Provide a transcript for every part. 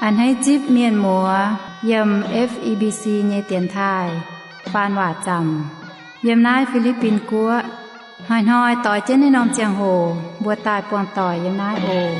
A'hneiv zipv mienh muoz yiem F E B C nyei dienx taaih faan waac zaamc yiem naaiv Fi^li^bin Guoqv. Hnoi-hnoi doix jienv naaiv norm ziangh hoc mbuo daaih buangh doic yiem naaiv oc.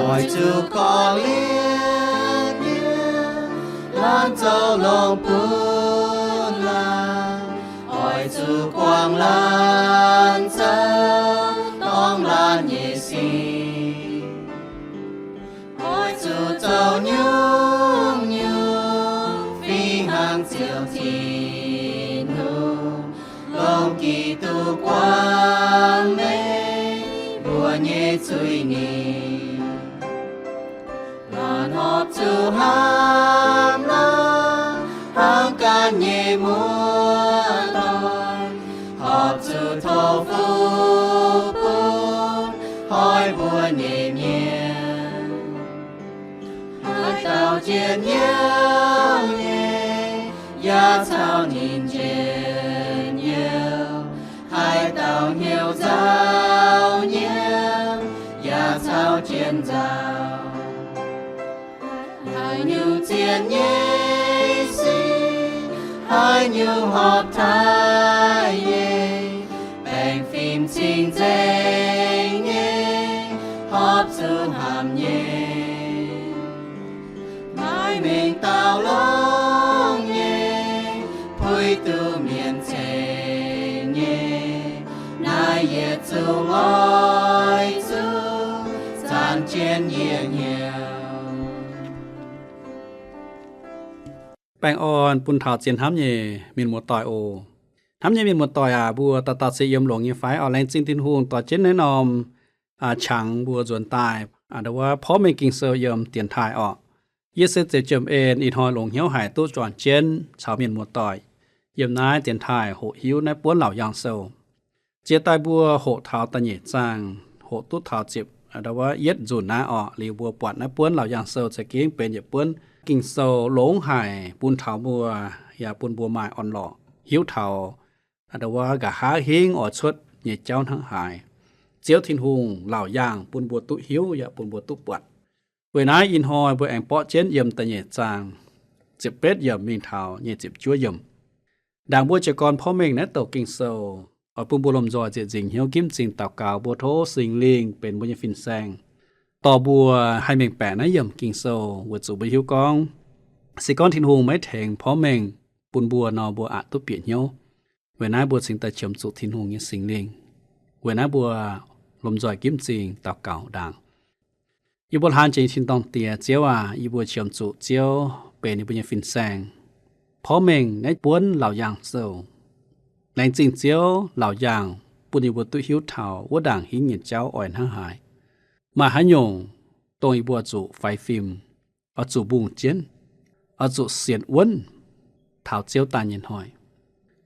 Oix zuqc korv-lienh nyei laanh zoux longx bun laanh. Oix zuqc guangc laanh zoux dorngh laanh nyei sic. Oix zuqc zoux nyungc-nyungc fih hnangv Ziouv Tin-Hungh, longc Giduc guangc meih mbuo nyei zuiz-nyeic. Laanh horpc zuqc hnamv laanh hnangv ganh nyei muoz-doic, horpc zuqc tov fuqv bun hnoi mbuo nyei mienh. Haaix dauh njien-youh nyei, yaac caux ninh njien-youh. Haaix dauh hnyouv nzauh nyei, yaac caux jienv nzauh. Haaix nyungc zien nyei sic, haaix nyungc horpc taaih nyei, baengh fim cing-nzengc nyei, horpc zuqc hnamv nyei. Maiv mingh daux longx nyei, puix duqv mienh ceng nyei, naaiv yietc zungv oix zuqc zanc jienv yie hnyouv. Baengh orn bun taux zien hnamv nyei mienh muoz-doic oc. Hnamv nyei mienh muoz-doic aac, mbuo dauh dauh se yiem longx nyei fai? Oix laengz zingh Tin-Hungh dorh jienv naaiv norm qangx mbuo nzuonx daaih, ndo wuov porv mengh Ging-Sou yiem dienx taaih orqc. Yie se Zeuz Jiem En, ih hnoi longx hnyouv haic duqv juangc jienv caux mienh muoz-doic yiem naaiv dienx taaih hoqc hiuv naaiv buonv Laauc Yaangh Sou. Ziex daaih mbuo hoqc taux da'nyeic zaang, hoqc duqv taux ziepc, ndo wuov yietv nzunc naaiv orqc. Liuz mbuo buatc naaiv buonv Laauc Yaangh Sou za'gengh benx yietc buonv Ging-Sou longx haic bun taux mbuo, yaac bun mbuo maaih orn-lorqc hiuv taux, ndo wuov, nqa'haav hingv oix cuotv nyei jauv hnangv haaix. Ziouv Tin-Hungh laauc yaangh bun mbuo duqv hiuv yaac bun mbuo duqv buatc. Weic naaiv ih hnoi mbuo aengx borqv jienv yiem da'nyeic zaang ziepc betv yiemc mingh taux nyic ziepc juov yiemc. Ndaangc mbuo jiez gorn porv mengh naaiv douc Ging-Sou, oix bun mbuo lomh nzoih ziec nzingc hnyouv, ginv m'zing daux gaux, mbuo tov Singx Lingh benx mbuo nyei fin-saeng, dorh mbuo haih mengh baeqc naaiv yiemc Ging-Sou, weic zuqc mbuo hiuv gorngv se gorngv Tin-Hungh maiv tengx porv mengh bun mbuo nor, mbuo aqc duqv bieqc hnyouv. Weic naaiv mbuo cingx daaih qiemx zuqc Tin-Hungh nyei Singx Lingh. Weic naaiv mbuo lomh nzoih ginv m'zing daux gaux ndaangc. Yie mbuo hlaang jiex nyei tin-dorngh Diex, Ziouv aac, yie mbuo qiemx zuqc Ziouv benx yie mbuo nyei fin-saeng, porv mengh naaiv buonv Laauc Yaangh Sou. Laengz zingh Ziouv laauc yaangh bun yie mbuo duqv hiuv taux wuov ndaangc hingv nyei jauv oix hnangv haaix. Maaih haaix nyungc dongh yie mbuo zuqc faix fim, oix zuqc mbungh jienv, oix zuqc sienx wuonv taux Ziouv daaih nyei hnoi.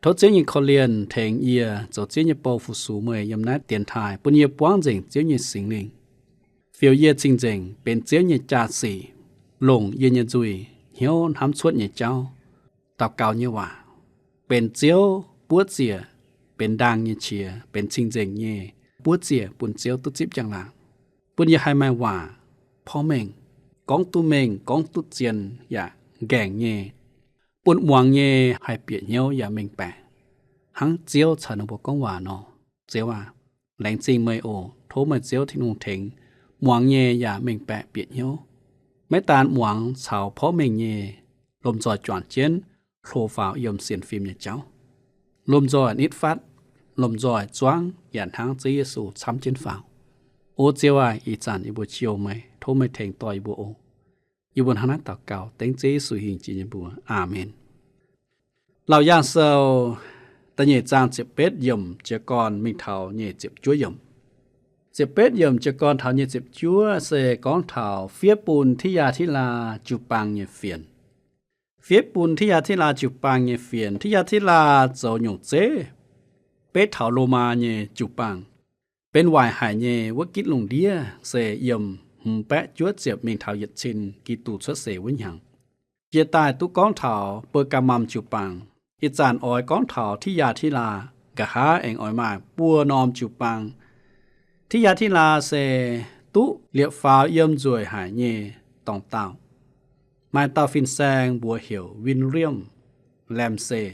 Tov Ziouv nyei korv-lienh tengx yie zoux Ziouv nyei bou fu-sux meih yiem naaiv dienx taaih, bun yie buangv nzengc Ziouv nyei Singx Lingh, fiou yie cing-nzengc benx Ziouv nyei jaa-sic, longc yie nyei nzuih hnyouv hnamv cuotv nyei jauv, daux gaux nyei waac, benx Ziouv buov ziec, benx ndaang nyei qiex, benx cing-nzengc nyei buov ziec bun Ziouv duqv zipv njang-laangc, bun yie haih maaih waac porv mengh, gorngv duqv mengh, gorngv duqv zien yaac nqaengc nyei, bun muangx nyei haih bieqc hnyouv yaac mengh baeqc, hnangv Ziouv caux ninh mbuo gorngv waac nor. Ziouv aac, laengz zingh meih oc. Tov meih Ziouv Tin-Hungh tengx muangx nyei yaac mengh baeqc bieqc hnyouv. Maiv daan muangx caux porv mengh nyei, lomh nzoih juangc jienv hlo faaux yiem sienx fim nyei jauv. Lomh nzoih nitv fatv, lomh nzoih zuangv yaac hnangv Ziouv Yesu camv jienv faaux. O Ziouv aac, ih zanc yie mbuo jouh meih, tov meih tengx dorh yie mbuo oc. Yie mbuo hnangv naaiv daux gaux dengv Ziouv Yesu hingh jiex nyei mbuox. Aamen. Laauc Yaangh Sou da'nyeic zaang ziepc betv yiemc jiez gorn mingh taux nyic ziepc juov yiemc. Ziepc betv yiemc jiez gorn taux nyic ziepc juov se gorngv taux fiev bun Tit Yaa Tit Laa jiu-baang nyei fienx. Fiev bun Tit Yaa Tit Laa jiu-baang nyei fienx. Tit Yaa Tit Laa zoux nyungc zeiv beiv taux Lomaa nyei jiu-baang, benx waaic haic nyei wuov gitv lungh ndiev se yiem hmz baeqv juov ziepc mingh taux yietc cin Giduc cuotv seix wuov hnyangx. Jiex daaih duqv gorngv taux Beu^gaa^mam jiu-baang. Ih zanc oix gorngv taux Tit Yaa Tit Laa. Nqa'haav aengx oix maaih buo norm jiu-baang. Tit Yaa Tit Laa se duqv liepc faaux yiem nzueic haic nyei dorngx daauh, maaih dauh fin-saeng mbuox heuc William Ramsay.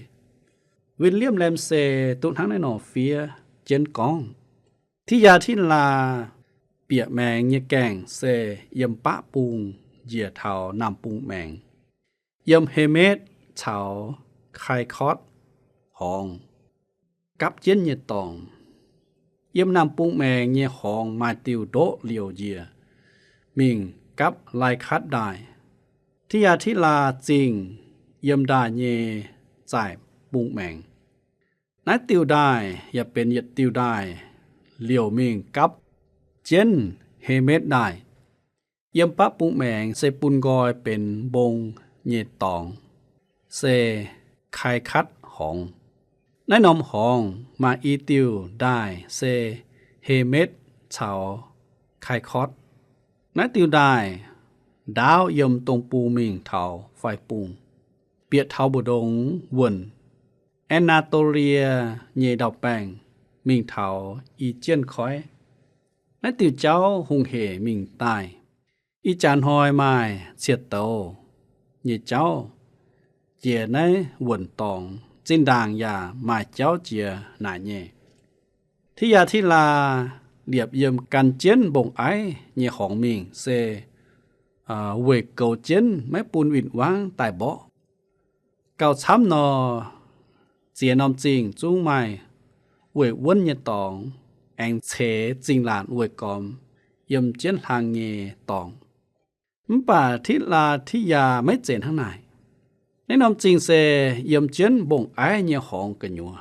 William Ramsay duqv hnangv naaiv nor fiev jienv gorngv, Tit Yaa Tit Laa bieqc maengx nyei gaengh se yiem baqv bung njiec taux naamh bung maengx, yiem Hemetv caux Kaikotv horngz gapv jienv nyei dorngx. Yiem naamh bung maengx nyei horngz maaih diuh ndoqv liouc njiec mingh gapv Laikatv Ndaaih. Tit Yaa Tit Laa Zingh yiem ndaaih nyei zaaic bung maengx. Naaiv diuh ndaaih yaac benx yietc diuh ndaaih liouc mingh gapv jienv Hemetv Ndaaih. Yiem baqv bung maengx se bun nqoi benx mbong nyei dorngx se Kaikatv horngz. Naaiv norm horngz maaih i diuh ndaaih se Hemetv caux Kaikotv. Naaiv diuh ndaaih ndaauv yiem dong bung mingh taux fai bung, bieqc taux mbu'ndongx wuonh An^naa^to^lie nyei ndau-baengh mingh taux i jienh koiv. Naaiv diuh jauv hungh hec mingh daaih. Ih jaax hnoi maaih ciex douz nyei jauv jiex naaiv wuonh dorngx, zinh ndaangc yaac maaih jauv jiex naaic nyei. Tit Yaa Tit Laa liepc yiem gan jienv mbong-aiv nyei horngz mingh se weic goux jienv maiv bun win-wangv daaih mborqv. Gauh camv nor, ziex norm zingh zungv maaih weih wuonv nyei dorngx, aengx ceix zingh laatc weih gormx yiem jienv hlang nyei dorngx. Mv baac Tit Laa Tit Yaa maiv zeiz hnangv naaic. Naaiv norm zingh se yiem jienv mbong-aiv nyei horngz gu'nyuoz.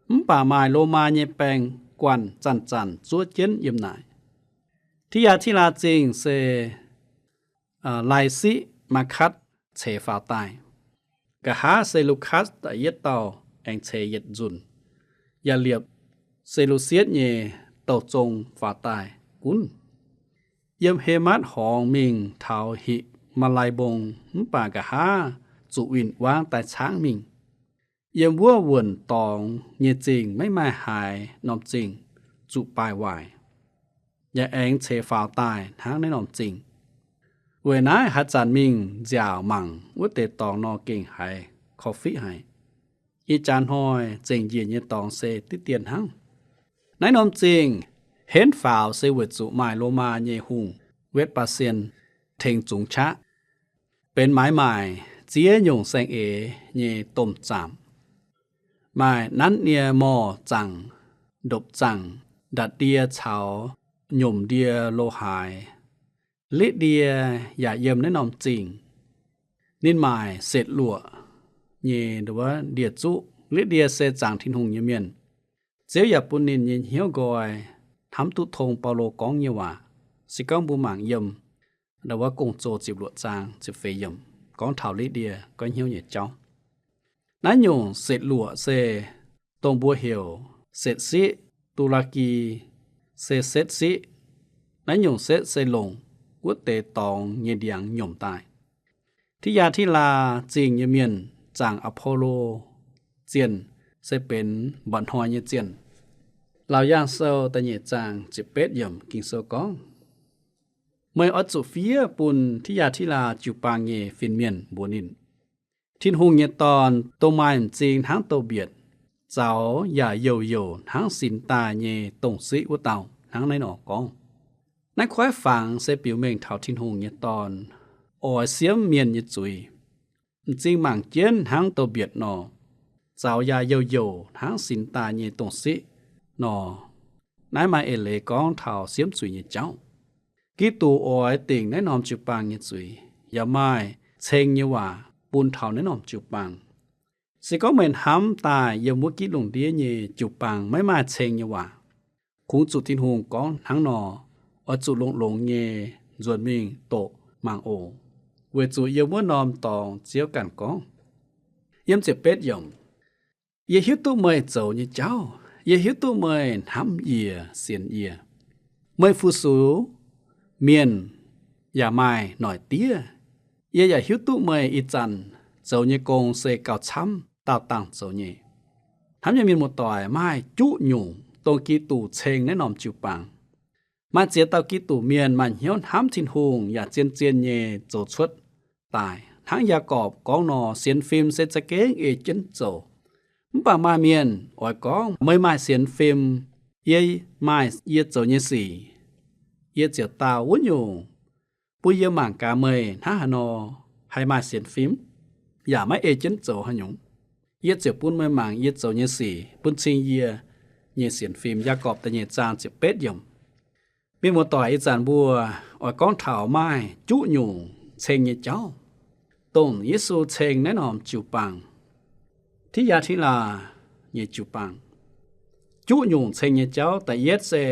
Mv baac maaih Lomaa nyei baeng-guanh zanc-zanc zuov jienv yiem naaic. Tit Yaa Tit Laa Zingh se Lai^sitv Maakatv ceix faaux daaih. Nqa'haav Selukatv da'yietv dauh aengx ceix yietc nzunc, yaac liepc Selusietv nyei douh zong faaux daaih gunv. Yiem Hematv Horngz mingh taux Hiqv^maa^lai Mbong, mv baac nqa'haav zuqc win-wangv daaih caangv mingh. Yiem wuov wuonh dorngx nyei zingh maiv maaih haaix norm zingh zuqc baaih waaic, yaac aengx ceix faaux daaih hnangv naaiv norm zingh. Weic naaiv haaix zanc mingh nziaauc mangc wuov deix dorngx nor gengh haiz korv-fiqv haic. Ih jaax hnoi zengc njiec nyei dorngx se diqv dien hnangv. Naaiv norm zingh henv faaux se weic zuqc maaih Lomaa nyei hungh Vetc^baa^sien tengx zungx qaqv, benx maaiz maaic ziex nyungc saeng-eix nyei domh zaamc. Maaih nanv nie morh zaangc, ndopv zaangc, ndatc ndie caux nyomc ndie lo haaix. Litv ndie yaac yiem naaiv norm zingh. Ninh maaic setv luoqc nyei ndie zuqv. Litv ndie se zaangc Tin-Hungh nyei mienh. Ziouv yaac bun ninh nyei hnyouv nqoi hnamv duqv tong Baulo gorngv nyei waac. Se gorngv mbuo mangc yiem wuov Gong-Zoh ziepc luoqc zaang ziepc feix yiemc, gorngv taux Litv ndie goiv hnyouv nyei jauv. Naaiv nyungc setv luoqc se dongh mbuo heuc setv siqv, du^laa^gi, se setv siqv. Naaiv nyungc setv se longc wuov deix dorngx nyei ndiangx nyomc daaih. Tit Yaa Tit Laa Zingh nyei mienh zaangc Aa^po^lo Zienh se benx mba'hnoi nyei zienh. Laauc Yaangh Sou da'nyeic zaang ziepc betv yiemc Ging-Sou gorngv, Meih oix zuqc fiev bun Tit Yaa Tit Laa jiu-baang nyei fin-mienh mbuox ninh, Tin-Hungh nyei Dorn, dongh maaih m'zing hnangv douz-mbietc, zaux yaac youc youc hnangv sinx daaih nyei dongh siqv wuov dauh, hnangv naaiv nor gorngv. Naaiv kuaaiv fangx se biux mengh taux Tin-Hungh nyei Dorn oix siemv mienh nyei zuiz. M'zing mangc jienv hnangv douz-mbietc nor, zaux yaac youc youc hnangv sinx daaih nyei dongh siqv nor. Naaiv maaih eix leiz gorngv taux siemv zuiz nyei jauv. Giduc oix dingc naaiv norm jiu-baang nyei zuiz, yaac maaih ceng nyei waac bun taux naaiv norm jiu-baang. Se gorngv meih hnamv daaih yiem wuov gitv lungh ndiev nyei jiu-baang maiv maaih ceng nyei waac, kungx zuqc Tin-Hungh gorngv hnangv nor, oix zuqc longx-longx nyei nzuonx mingh doqc mangc oc, weic zuqc yiem wuov norm dorngx Ziouv ganh gorngv. Yiem ziepc betv yiemc, yie hiuv duqv meih zoux nyei jauv, yie hiuv duqv meih hnamv yie, sienx yie. Meih fu-sux mienh yaac maaih noic diev. Yie yaac hiuv duqv meih ih zanc zoux nyei gong se gauh camv daauh dangh zoux nyei. Hnamv nyei mienh muoz-doic, maaih juqv nyungc dongh Giduc ceng naaiv norm jiu-baang. Maaih ziex dauh Giduc mienh maaih hnyouv hnamv Tin-Hungh yaac zien-zien nyei zoux cuotv daaih. Hnangv Yaagorpc gorngv nor, sienx fim se za'gengh ei jienv zoux. Mv baac maaih mienh oix gorngv, meih maaih sienx fim, yie maaih yie zoux nyei sic, yie ziouc daauh wuov nyungc bun yie mangc gaax meih hnangv haaix nor haih maaih sienx fim, yaac maiv ei jienv zoux haaix nyungc. Yie ziouc bun meih mangc yie zoux nyei sic, bun cing yie nyei sienx fim. Yaagorpc da'nyeic zaang ziepc betv yiemc. Mienh muoz-doic, ih zanc mbuo oix gorngv taux maaih juqv nyungc ceng nyei jauv, dongh Yesu ceng naaiv norm jiu-baang, Titv Yaa Titv Laa nyei jiu-baang. Juqv nyungc ceng nyei jauv da'yietv se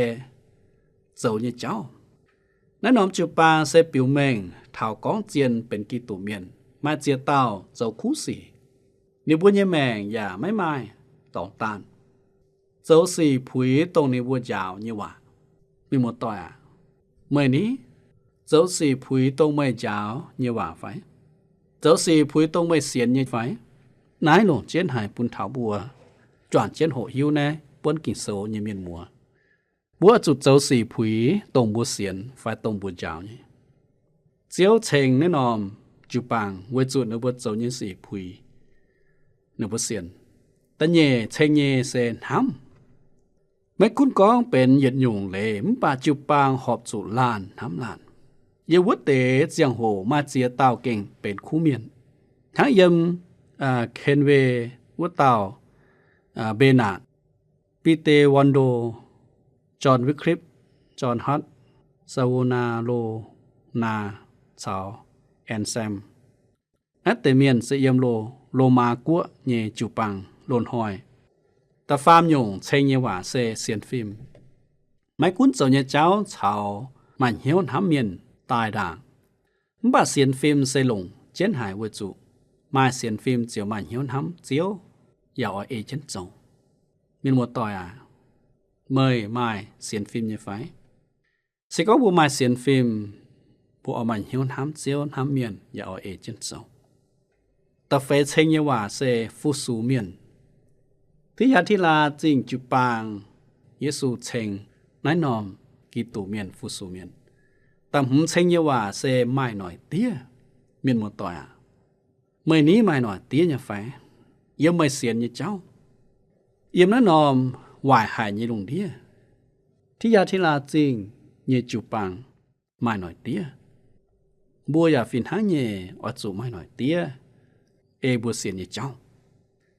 zoux nyei jauv. Naaiv norm jiu-baang se biux mengh taux gorngv zien benx Giduc mienh. Maaih ziex dauh zoux kuv sic, ninh mbuo nyei maengc yaac maiv maaih dorngx daanh. Zoux sic puix dongh ninh mbuo njaaux nyei waac. Mienh muoz-doic aac, meih ni zoux sic puix dongh meih njaaux nyei waac fai? Zoux sic puix dongh meih sienx nyei fai? Naaiv longc jienv haic bun taux mbuo juangc jienv hoqc hiuv naaiv buonv Ging-Sou nyei mienh muoz. Mbuo zuqc zoux sic puix dongh mbuo sienx fai dongh mbuo njaaux nyei. Ziouv ceng naaiv norm jiu-baang weic zuqc ninh mbuo zoux nyei sic puix ninh mbuo sienx. Da'nyeic ceng nyei se hnamv. Maiv gunv gorngv benx yietc nyungc leiz, mv baac jiu-baang horpc zuqc laanh hnamv laanh. Yiem wuov deix ziangh hoc maaih ziex dauh gengh benx kuv mienh, hnangv yiem Kenway wuov dauh, Bernard, Bide Wando, John Wycliffe, John Huss, Savonarola caux Anselm. Naaiv deix mienh se yiem Lo, Lomaa Guoqv nyei jiu-baang loz-hnoi. Da'faam nyungc ceng nyei waac se sienx fim. Maiv gunv zoux nyei jauv caux maaih hnyouv hnamv mienh daaih ndaangc, mv baac sienx fim se longc jienv haic weic zuqc maaih sienx fim ziouc maaih hnyouv hnamv Ziouv yaac oix ei jienv zoux. Mienh muoz-doic aac, meih maaih sienx fim nyei fai? Se gorngv mbuo maaih sienx fim, mbuo oix maaih hnyouv hnamv Ziouv hnamv mienh yaac oix ei jienv zoux. Da'feix ceng nyei waac se fu-sux mienh. Titv Yaa Titv Laa Zingh jiu-baang, Yesu ceng naaiv norm Giduc mienh fu-sux mienh. Da'hmz ceng nyei waac se maaih noic diev. Mienh muoz-doic aac, meih ni maaih noic diev nyei fai? Yiem meih sienx nyei jauv, yiem naaiv norm waaic haic nyei lungh ndiev, Titv Yaa Titv Laa Zingh nyei jiu-baang maaih noic diev. Mbuo yaac fih hnangv nyei oix zuqc maaih noic diev ei mbuo sienx nyei jauv.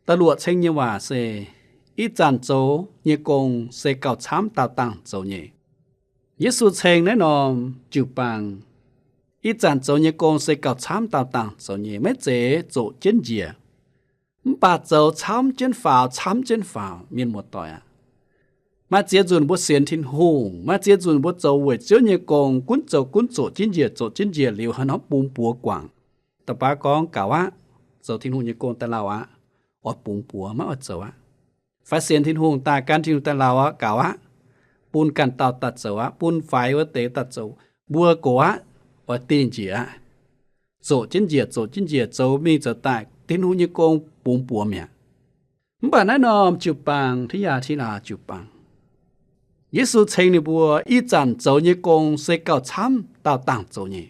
Da'luoqc ceng nyei waac se, ih zanc zoux nyei gong se gauh camv daauh dangh zoux nyei. Yesu ceng naaiv norm jiu-baang, ih zanc zoux nyei gong se gauh camv daauh dangh zoux nyei, maiv zeiz zoqc jienv njiec, mv baac zoux camv jienv faaux, camv jienv faaux. Mienh muoz-doic aac, maaih ziex nzunc mbuo sienx Tin-Hungh, maaih ziex nzunc mbuo zoux weic Ziouv nyei gong, gunv zoux gunv zoqc jienv njiec, zoqc jienv njiec liuz haaix norm bungx buoz guangc. Da'baav gorngv, Gaux aqv, zoux Tin-Hungh nyei gong daaih lauh aqv, oix bungx buoz, maiv oix zoux aqv. Fai sienx Tin-Hungh daaih, gan Tin-Hungh daaih lauh aqv, gaux aqv, bun ganh dauh daaih zoux aqv, bun faix wuov deix daaih zoux, mbuo gox aqv, oix dingh njiec aqv. Zoqc jienv njiec, zoqc jienv njiec, zoux mingh zoux daaih, Tin-Hungh nyei gong bungx buoz mi'aqv. Mv baac naaiv norm jiu-baang, Titv Yaa Titv Laa jiu-baang, Yesu ceng ninh mbuo ih zanc zoux nyei gong se gauh camv daauh dangh zoux nyei.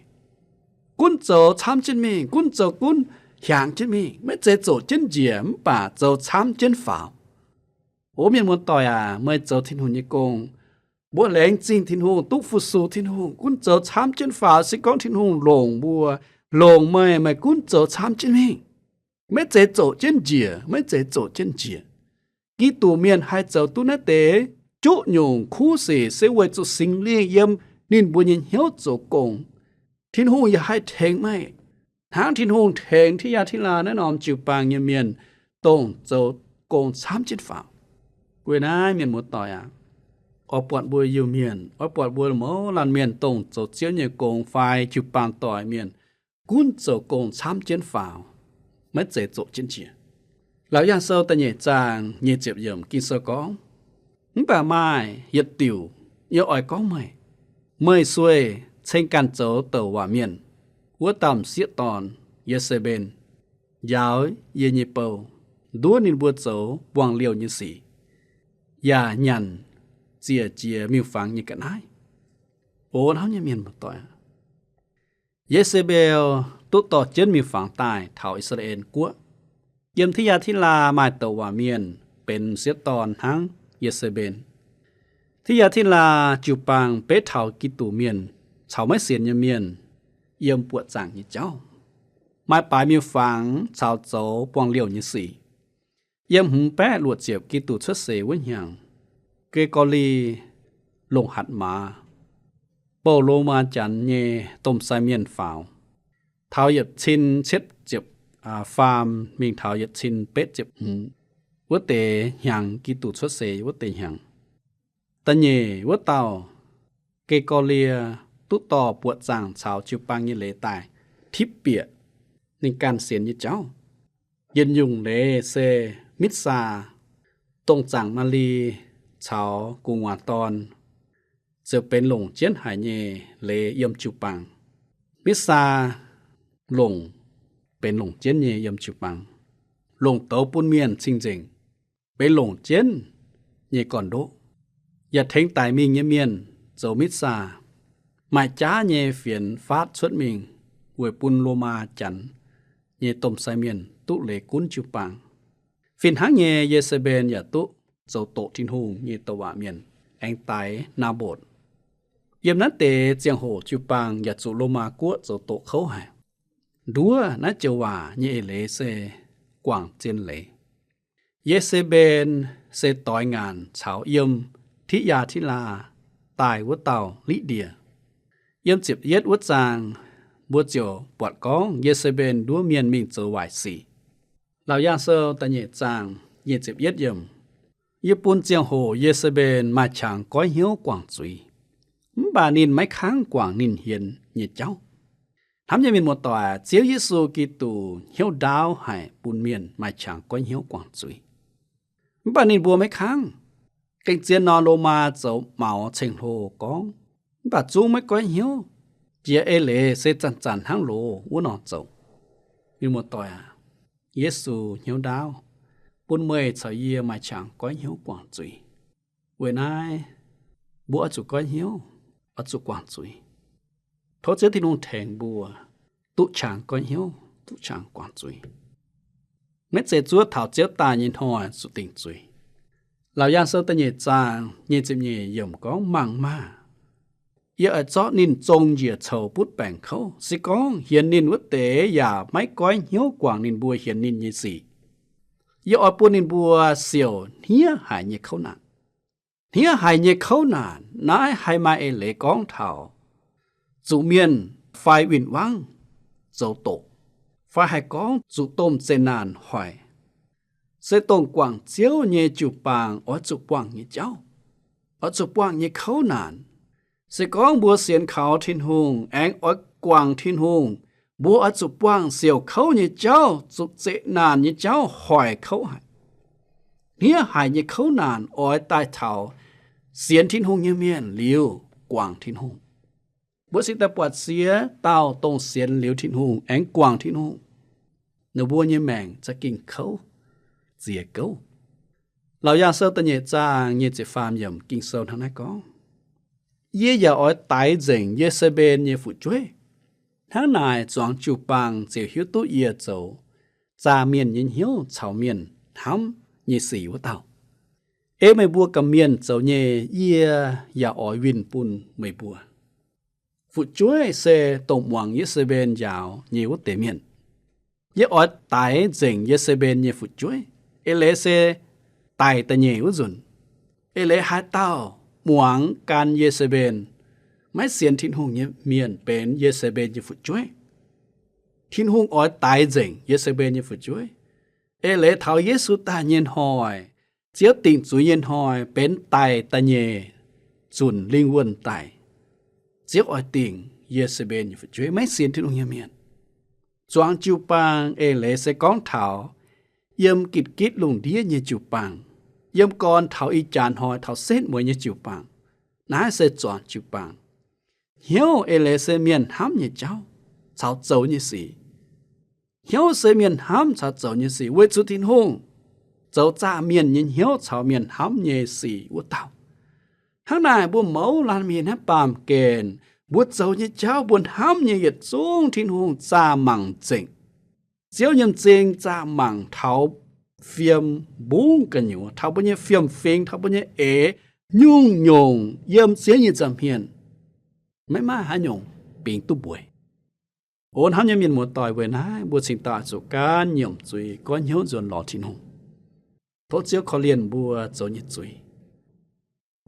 Gunv zoux camv jienv mingh, gunv zoux gunv hiaangx jienv mingh, maiv zeiz zoqc jienv njiec mv baac zoux camv jienv faaux. O mienh muoz-doic aac, meih zoux Tin-Hungh nyei gong, mbuo laengz zingh Tin-Hungh, duqv fu-sux Tin-Hungh, gunv zoux camv jienv faaux. Se gorngv Tin-Hungh longc mbuo, longc meih, meih gunv zoux camv jienv mingh, maiv zeiz zoqc jienv njiec, maiv zeiz zoqc jienv njiec. Giduc mienh haih zoux duqv naaiv deix juqv nyungc kuv sic se weic zuqc Singx Lingh yiem ninh mbuo nyei hnyouv zoux gong. Tin-Hungh yaac haih tengx meih, hnangv Tin-Hungh tengx Titv Yaa Titv Laa naaiv norm jiu-baang nyei mienh dongh zoux gong camv jienv faaux. Weic naaiv mienh muoz-doic aac, oix buatc mbuo Iu-Mienh, oix buatc mbuo mouz laanh mienh dongh zoux Ziouv nyei gong fai jiu-baang doic mienh, gunv zoux gong camv jienv faaux, maiv zeiz zoqc jienv njiec. Laauc Yaangh Sou da'nyeic zaang nyic ziepc yiemc Ging-Sou gorngv, mv baac maaih yietc diuc yie oix gorngv meih, meih sueih ceng ganh zoux douc waac mienh wuov dauh m'sieqv dorn, Ye^se^mben, njaaux yie nyei bou, nduov ninh mbuo zoux buangh liouh nyei sic, yaac nyanc ziec jiex miuc-fangx nyei ga'naaiv. O hnamv nyei mienh muoz-doic, Ye^se^mbetc duqv dorh jienv miuc-fangx daaih taux I^saa^laa^en Guoqv. Yiem Tit Yaa Tit Laa maaih douc waac mienh benx m'sieqv dorn hnangv Ye^se^mben. Tit Yaa Tit Laa jiu-baang beiv taux Giduc mienh caux maiv sienx nyei mienh yiem buoqc zaangc nyei jauv, maaih baaix miuc-fangx caux zoux buangh liouh nyei sic. Yiem hmz baeqv luoqc ziepc Giduc cuotv seix wuov hnyangx, Ge^gorqv^li longc hatc maaz bouh Lomaa Janx nyei domh sai mienh faaux, taux yietc cin cietv ziepc faam mingh taux yietc cin betv ziepc hmz wuov deix hnyangx, Giduc cuotv seix wuov deix hnyangx. Da'nyeic wuov dauh, Ge^gorqv^lie, duqv dorh buoqc zaangc caux jiu-baang nyei leiz daaih tipv bieqc ninh ganh sienx nyei jauv. Yietc nyungc leiz se Mitv^saa, dongh zaangc Maa^li caux gu'nguaaz dorn ziouc benx longc jienv haic nyei leiz yiem jiu-baang. Mitv^saa longc benx longc jienv nyei yiem jiu-baang, longc douz bun mienh cing-nzengc, benx longc jienv nyei gorn-ndoqv, yaac tengx daic mingh nyei mienh zoux Mitv^saa, maaih jaav nyei fienx faatv cuotv mingh weic bun Lomaa Janx nyei domh sai mienh duqv leiz gunv jiu-baang. Fih hnangv nyei, Ye^se^mben yaac duqv zoux doqc Tin-Hungh nyei douc waac mienh aengx daix Naa^mbotc. Yiem naaiv deix ziangh hoc jiu-baang yaac zuqc Lomaa Guoqv zoux doqc kouv haic. Nduov naaiv joux waac nyei eix leiz se guangc zien leiz. Ye^se^mben se doix ngaanc caux yiem Tit Yaa Tit Laa daaih wuov dauh Liqv^ndie. Yiem ziepc yietv wuov zaang mbuo ziouc buatc gorngv Ye^se^mben nduov mienh mingh zoux waaic sic. Laauc Yaangh Sou da'nyeic zaang nyic ziepc yietv yiemc, yie bun ziangh hoc Ye^se^mben maaih qangx goiv hnyouv guangc zuiz, mv baac ninh maiv kangv guangc ninh hienx nyei jauv. Hnamv nyei mienh muoz-doic, Ziouv Yesu Giduc hnyouv ndaauv haic bun mienh maaih qangx goiv hnyouv guangc zuiz. Mv baac ninh mbuo maiv kangv. Gengh zien nor, Lomaa zoux maux ceng-hlo gorngv, mv baac zungv maiv goiv hnyouv, jiex eix leiz se zanc-zanc hnangv loz wuov nor zoux. Mienh muoz-doic aac, Yesu hnyouv ndaauv bun meih caux yie maaih qangx goiv hnyouv guangc zuiz. Weic naaiv, mbuo oix zuqc goiv hnyouv, oix zuqc guangc zuiz. Tov Ziouv Tin-Hungh tengx mbuo duqv qangx goiv hnyouv, duqv qangx guangc zuiz, maiv zeiz zuov taux Ziouv daaih nyei hnoi zuqc dingc zuiz. Laauc Yaangh Sou da'nyeic zaang nyic ziepc nyeic yiemc gorngv, mangc maah! Yie oix zorqv ninh zong njiec coux butv baengc kouv. Se gorngv hienx ninh wuov deix yaac maiv goiv hnyouv guangc ninh mbuo hienx ninh nyei sic, yie oix bun ninh mbuo siouc hniev haic nyei kouv naanc. Hniev haic nyei kouv naanc naaiv haih maaih eix leiz gorngv taux zuqc mienh fai win-wangv zoux doqc, fai haih gorngv zuqc domh zeqc naanc hoic. Se dongh guangc Ziouv nyei jiu-baang oix zuqc buangh nyei jauv, oix zuqc buangh nyei kouv naanc. Se gorngv mbuo sienx kaux Tin-Hungh aengx oix guangc Tin-Hungh, mbuo oix zuqc buangh siouc kouv nyei jauv, zuqc zeqc naanc nyei jauv hoic kouv haic. Hniev haic nyei kouv naanc oix daaih taux sienx Tin-Hungh nyei mienh liuz guangc Tin-Hungh. Mbuo cingx daaih buatc siex dauh dongh sienx liuz Tin-Hungh aengx guangc Tin-Hungh, ninh mbuo nyei maengc za'gengh kouv ziex gouv. Laauc Yaangh Sou da'nyeic zaang nyic ziepc faam yiemc Ging-Sou hnangv naaiv gorngv, yie yaac oix daix nzengc Ye^se^mben nyei fu'jueiv. Hnangv naaic zuangx jiu-baang ziouc hiuv duqv yie zoux zaah mienh nyei hnyouv caux mienh hnamv nyei sic wuov dauh. Ei meih mbuo gamh mienh zoux nyei, yie yaac oix winh bun meih mbuo. Fu'jueiv se dongh muangx Ye^se^mben njaaux nyei wuov deix mienh. Yie oix daix nzengc Ye^se^mben nyei fu'jueiv. Eix leiz se daic da'nyeic wuov nzunc, eix leiz haaix dauh muangx gan Ye^se^mben, maiv sienx Tin-Hungh nyei mienh benx Ye^se^mben nyei fu'jueiv. Tin-Hungh oix daix nzengc Ye^se^mben nyei fu'jueiv. Eix leiz taux Yesu daaih nyei hnoi, Ziouv dingc zuiz nyei hnoi benx daic daaih nyei zunc lingh wuonh daic. Ziouv oix dingc Ye^saa^mben nyei fu'jueiv, maiv sienx Tin-Hungh nyei mienh. Zuangx jiu-baang eix leiz se gorngv taux yiem gitv-gitv lungh ndiev nyei jiu-baang, yiem gorn taux ih jaax hnoi taux setv mueiz nyei jiu-baang. Naaiv se zuangx jiu-baang. Hnyouv eix leiz se mienh hnamv nyei jauv caux zoux nyei sic. Hnyouv se mienh hnamv caux zoux nyei sic, weic zuqc Tin-Hungh zoux zaah mienh nyei hnyouv caux mienh hnamv nyei sic wuov dauh. Hnangv naaic, mbuo mouz laanh mienh hnamv baamh gen, mbuo zoux nyei jauv, mbuo hnamv nyei yietc zungv Tin-Hungh zaah mangc nzengc. Ziouv nyei m'zing zaah mangc taux fiem mbungv gu'nyuoz, taux mbuo nyei fiem-fingx, taux mbuo nyei eix, nyungc-nyungc yiem Ziouv nyei nza'hmien, maiv maaih haaix nyungc bingx duqv mbueiz. O hnamv nyei mienh muoz-doic, weic naaiv mbuo cingx daaih zuqc gaanv nyiemc zuiz, goiv hnyouv nzuonx lorz Tin-Hungh. Tov Ziouv korv-lienh mbuo zoux nyei zuiz.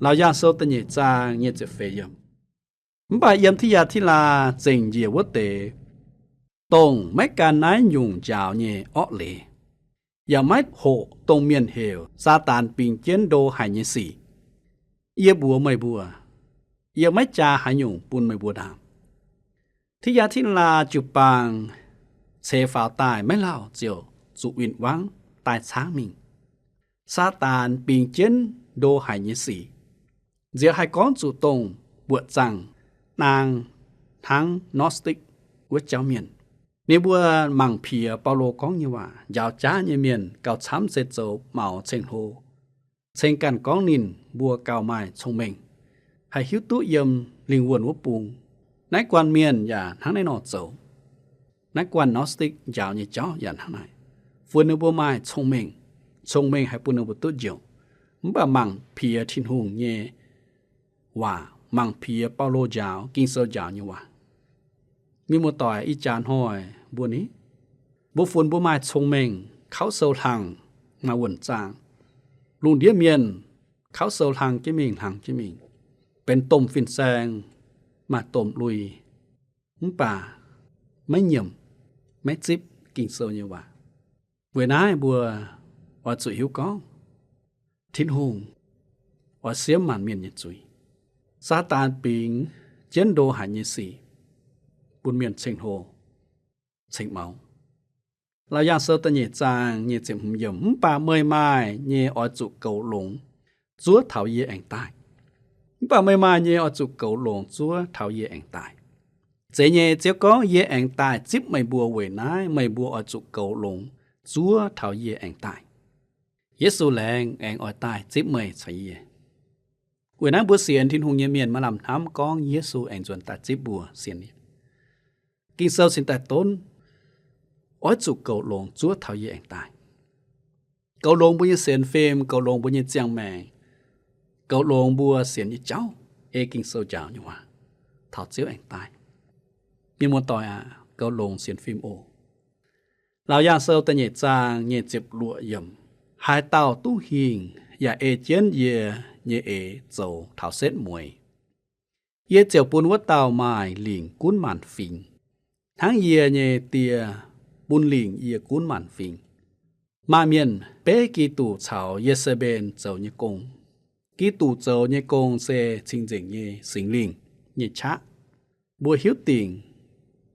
Laauc Yaangh Sou da'nyeic zaang nyic ziepc feix yiemc. Mv baac yiem Ti^yaa^ti^laa zengc njiec wuov deix, dongh maiv gan naaiv nyungc njaaux nyei orqv leiz, yaac maiv hoqc dongh mienh heuc Saadaan bingx jienv ndo haic nyei sic. Yie mbuox meih mbuo, yie maiv jaa haaix nyungc bun meih mbuo ndaam. Ti^yaa^ti^laa jiu-baang ceix faaux daaih maiv lauh ziouc zuqc win-wangv daaih caangv mingh. Saadaan bingx jienv ndo haic nyei sic, nziex haih gorngv zuqc dongh buoqc zaangc naang hnangv Gnostic wuov jauv mienh. Ninh mbuo mangc piex Baulo gorngv nyei waac. Njaaux jaav nyei mienh gauh camv se zoux maux ceng-hlo, ceng ganh gorngv ninh mbuo gauh maaih cong-mengh, haih hiuv duqv yiem lingh wuonh wuov bung. Naaiv guanh mienh yaac hnangv naaiv nor zoux. Naaiv guanh Gnostic njaaux nyei jauv yaac hnangv naaiv, funx ninh mbuo maaih cong-mengh, cong-mengh haih bun ninh mbuo duqv njoux. Mv baac mangc piex Tin-Hungh nyei waac, mangc piex Baulo njaaux, Ging-Sou njaaux nyei waac, mienh muoz-doic, ih jaax hnoi mbuo ni, mbuo funx mbuo maaih cong-mengh, kauv sou hlang, maaih wuonh zaangh. Lungh ndiev mienh kauv sou hlang jienv mingh, hlang jienv mingh, benx domh fin-saeng, maaih domh lui, mv baac maiv nyiemc, maiv zipv Ging-Sou nyei waac. Weic naaiv mbuo oix zuqc hiuv gorngv Tin-Hungh oix siemv maanc mienh nyei zuiz. Saadaan bingx jienv ndo haic nyei sic bun mienh ceng-hlo, ceng-maux. Laauc Yaangh Sou da'nyeic zaang nyic ziepc hmz yiemc. Mv baac meih maaih nyei oix zuqc goux longx zuov taux yie aengx daaih. Mv baac meih maaih nyei oix zuqc goux longx zuov taux yie aengx daaih. Zeiz nyei, Ziouv gorngv, yie aengx daaih zipv meih mbuo. Weic naaiv meih mbuo oix zuqc goux longx zuov taux yie aengx daaih. Yesu laengz aengx oix daaih zipv meih caux yie. Weic naaiv mbuo sienx Tin-Hungh nyei mienh maiv lamh hnamv gorngv Yesu aengx nzuonx daaih zipv mbuo, sienx. Ging-Sou cingx daaih donv, oix zuqc goux longx zuov taux yie aengx daaih. Goux longx mbuo nyei sienx fim, goux longx mbuo nyei ziangh maengc, goux longx mbuo sienx nyei jauv, ei Ging-Sou njaaux nyei waac, taux Ziouv aengx daaih. Mienh muoz-doic aac, goux longx sienx fim oc. Laauc Yaangh Sou da'nyeic zaang nyic ziepc luoqc yiemc. Haaix dauh duqv hingh yaac ei jienv yie nyei eix zoux taux setv mueiz, yie ziouc bun wuov dauh maaih lingc gunv maanc fingx, hnangv yie nyei Die bun lingc yie gunv maanc fingx. Maaih mienh beiv Giduc caux Ye^saa^mben zoux nyei gong. Giduc zoux nyei gong se cing-nzengc nyei Singx Lingh nyei qaqv. Mbuo hiuv dingc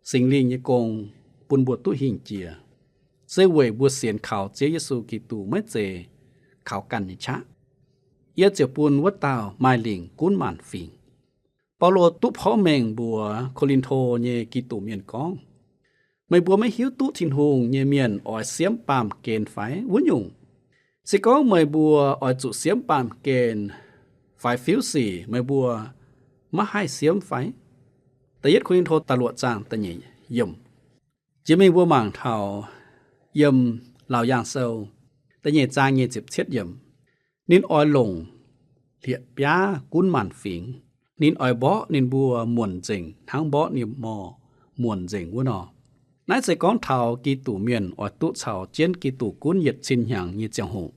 Singx Lingh nyei gong bun mbuo duqv hingh jiex, se weic mbuo sienx kaux Ziouv Yesu Giduc, maiv zeiz kaux ganh nyei qaqv. Yie ziouc bun wuov dauh maaih lingc gunv maanc fingx. Baulo duqv porv mengh mbuox Ko^lin^to nyei Giduc mienh gorngv, meih mbuo maiv hiuv duqv Tin-Hungh nyei mienh oix siemv baamh gen fai? Wuov nyungc, se gorngv meih mbuo oix zuqc siemv baamh gen fai fiuv sic, meih mbuo maiv haih siemv fai? Da'yietv Ko^lin^to da'luoqc zaang da'nyeic yiemc. Jiex mingh mbuo mangc taux yiem Laauc Yaangh Sou da'nyeic zaang nyic ziepc cietv yiemc. Ninh oix longc hlieqv-biaav gunv maanc fingx. Ninh oix mborqv ninh mbuo muonc nzengc hnangv mborqv ninh mor muonc nzengc wuov nor. Naaiv se gorngv taux Giduc mienh oix duqv caux jienv Giduc gunv yietc cin hnyangx nyei ziangh hoc.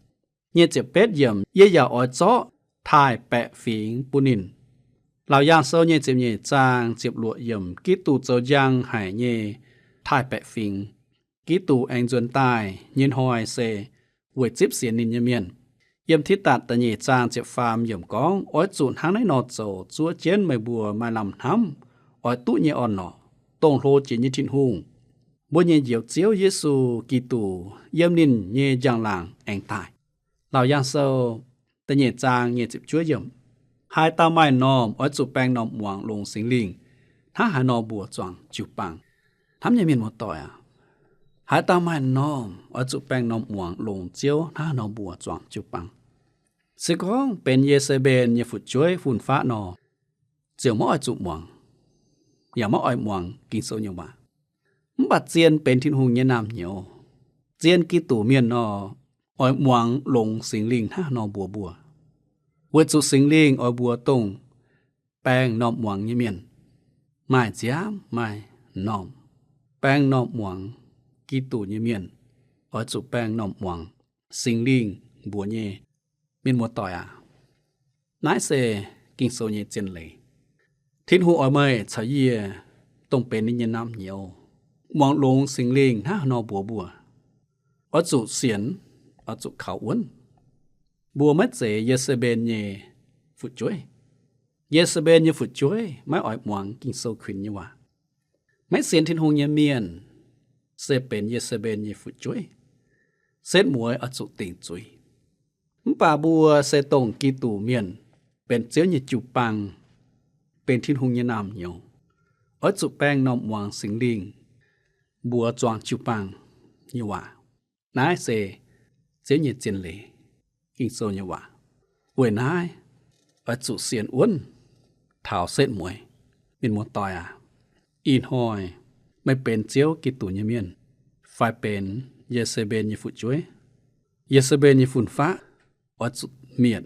Nyic ziepc betv yiemc, yie yaac oix zorqv taaih baeqc fingx bun ninh. Laauc Yaangh Sou nyic ziepc nyeic zaang ziepc luoqc yiemc, Giduc zoux njang haic nyei taaih baeqc fingx. Giduc aengx nzuonx daaih nyei hnoi se weic zipv sienx ninh nyei mienh. Yiem Tidatc da'nyeic zaang ziepc faam yiemc gorngv, oix zuqc hnangv naaiv nor zoux zuov jienv meih mbuo maaih lamh hnamv oix duqv nyei orn-lorqc, dongh hlo jiex nyei Tin-Hungh, mbuo nyei Njoux Ziouv Yesu Giduc, yiem ninh nyei njang-laangc aengx daaih. Laauc Yaangh Sou da'nyeic zaang nyic ziepc juov yiemc, haaix dauh maaih m'normh oix zuqc baeng m'normh muangx longx Singx Lingh hnangv haaix nor mbuox zuangx jiu-baang. Hnamv nyei mienh muoz-doic aac, haaix dauh maaih m'normh oix zuqc baeng m'normh muangx longx Ziouv hnangv haaix nor mbuox zuangx jiu-baang. Se gorngv benx Ye^saa^mben nyei fu'jueiv fun-faqv nor, ziouc maiv oix zuqc muangx, yaac maiv oix muangx Ging-Sou nyei waac. Mv baac zien benx Tin-Hungh nyei naamh nyouz, zien Giduc mienh nor, oix muangx longx Singx Lingh hnangv haaix nor mbuox mbuo, weic zuqc Singx Lingh oix mbuox dongh baeng m'normh muangx nyei mienh, maaih nziaamv maaih m'normh, baeng m'normh muangx Giduc nyei mienh, oix zuqc baeng m'normh muangx Singx Lingh mbuox nyei. Mienh muoz-doic aac, naaiv se Ging-Sou nyei zien leiz. Tin-Hungh oix meih caux yie, dongh benx ninh nyei naamh nyouz, muangx longx Singx Lingh hnangv haaix nor mbuox mbuo. Oix zuqc sienx, oix zuqc kaux wuonv. Mbuo maiv zeiz Ye^saa^mben nyei fu'jueiv. Ye^saa^mben nyei fu'jueiv maiv oix muangx Ging-Sou kuinx nyei waac. Maiv sienx Tin-Hungh nyei mienh se benx Ye^saa^mben nyei fu'jueiv. Setv mueiz oix zuqc dingc zuiz. Mv baac mbuo se dongh Giduc mienh, benx Ziouv nyei jiu-baang, benx Tin-Hungh nyei naamh nyouz, oix zuqc baeng m'normh muangx Singx Lingh mbuox zuangx jiu-baang nyei waac. Naaiv se Ziouv nyei zien leiz, Ging-Sou nyei waac. Weic naaiv, oix zuqc sienx wuonv taux setv mueiz. Mienh muoz-doic aac, ih hnoi meih benx Ziouv Giduc nyei mienh, fai benx Ye^saa^mben nyei fu'jueiv, Ye^saa^mben nyei fun-faqv, oix zuqc mietc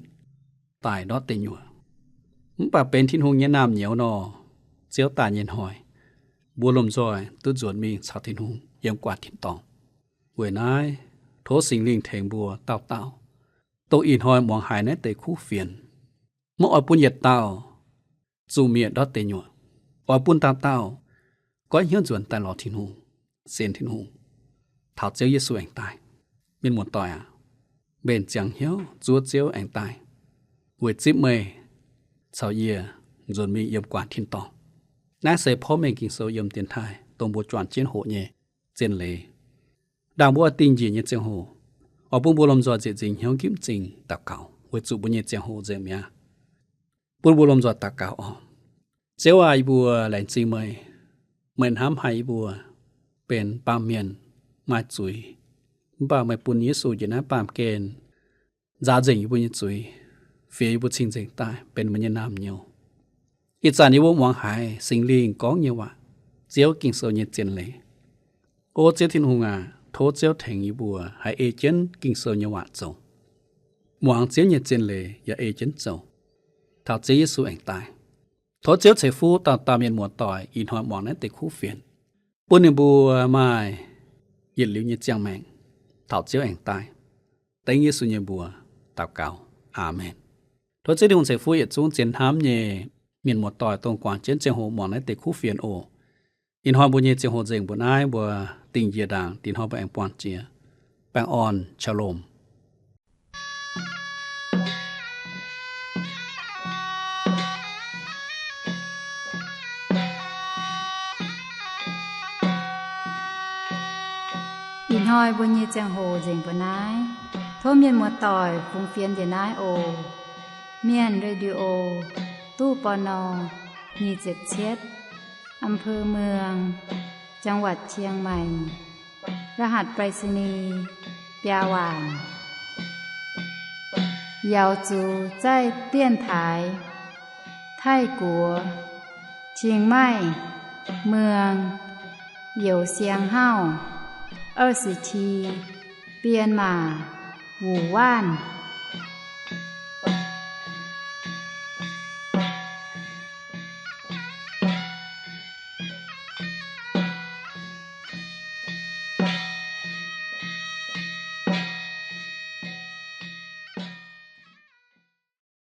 daaih ndortv deic nyuoqc. Mv baac benx Tin-Hungh nyei naamh nyouz nor, Ziouv daaih nyei hnoi, mbuo lomh nzoih duqv nzuonx mingh caux Tin-Hungh yiem guaax tin-dorngh. Weic naaiv, tov Singx Lingh tengx mbuo dauh dauh, dongh ih hnoi muangx haiz naaiv deix kuv fienx, maiv oix bun yietc dauh zuqc mietc ndortv deic nyuoqc. Oix bun dauh dauh goiv hnyouv nzuonx daaih lorz Tin-Hungh, sienx Tin-Hungh, taux Ziouv Yesu aengx daaih. Mienh muoz-doic aac, mbenc ziangx hnyouv zuov Ziouv aengx daaih, weic zipv meih caux yie nzuonx mingh yiem guaax tin-dorngh. Naaiv se porv mengh Ging-Sou yiem dienx taaih dongh mbuo juangc jienv hoqc nyei zien leiz. Ndaangc mbuo oix dingh njiec nyei ziangh hoc, oix bun mbuo lomh nzoih nzieqc nzingc hnyouv nqipv m'zing daux gaux weic zuqc mbuo nyei ziangh hoc nzengc mi'aqv. Bun mbuo lomh nzoih daux gaux oc. Ziouv aac, yie mbuo laengz zingh meih. Meih hnamv haic yie mbuo benx baamh mienh, maaih zuiz, mv baac meih bun Yesu njiec naaiv baamh gen nzaaux nzengc yie mbuo nyei zuiz, fiex yie mbuo cing-nzengc daaih benx meih nyei naamh nyouz. Ih zanc yie mbuo muangx haiz Singx Lingh gorngv nyei waac, Ziouv Ging-Sou nyei zien leiz. O Ziouv Tin-Hungh aac, tov Ziouv tengx yie mbuo haih ei jienv Ging-Sou nyei waac zoux, muangx Ziouv nyei zien leiz yaac ei jienv zoux, taux Ziouv Yesu aengx daaih. Tov Ziouv ceix fuqv dauh dauh mienh muoz-doic ih hnoi muangx naaiv deix kuv fienx, bun ninh mbuo maaih yietc liuz nyei ziangh maengc taux Ziouv aengx daaih. Dengv Yesu nyei mbuox daux gaux, Aamen. Tov Ziouv Tin-Hungh ceix fuqv yietc zungv zien hnamv nyei mienh muoz-doic dongh guangc jienv ziangh hoc muangx naaiv deix kuv fienx oc. Ih hnoi mbuo nyei ziangh hoc nzengc mbuo naaiv, mbuo dingh njiec ndaangc, dingc hnoi mbuo aengx buangh jiex. Baengh orn, Shalom. Ih hnoi mbuo nyei ziangh hoc nzengc mbuo naaiv. Tov mienh muoz-doic fungx fienx njiec naaiv oc. Mienh Radio, ตู้ ปณ. nyic ziepc cietv, อำเภอเมือง จังหวัดเชียงใหม่ รหัสไปรษณีย์ biaa waanc. 瑶族在电台 Taiv-Guoqv, Chiang Mai, เมือง Youh Siang Hauv, 二十七, Bienh Maac, Wuh Waanv.